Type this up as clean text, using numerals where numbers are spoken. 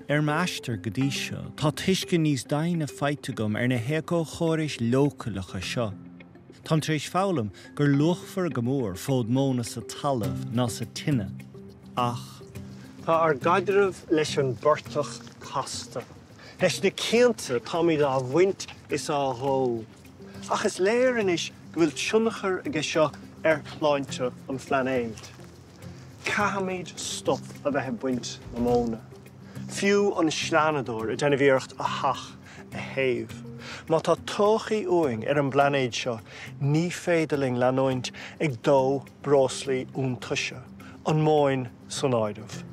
Ar m'aistear go dtí seo, tá tuiscint níos doimhne faighte agam ar na héiceachórais leochaileacha seo. Táim tar éis foghlaim gur luachmhaire go mór fód móna sa talamh ná sa tine. Ach. Tá ár gcaidreamh leis an bportach casta. Leis na cianta táimid á bhaint is á dhó. Ach is léir anois go bhfuil tionchar aige seo ar shláinte an phlainéid. Caithfimid stop a bheith ag baint na móna. Fiú an sleánadóir ag déanamh iarracht a theach a théamh. Má tá todhchaí uainn ar an bplainéad seo, ní féidir linn leanúint ag dó breoslaí iontaise, an mhóin san áireamh.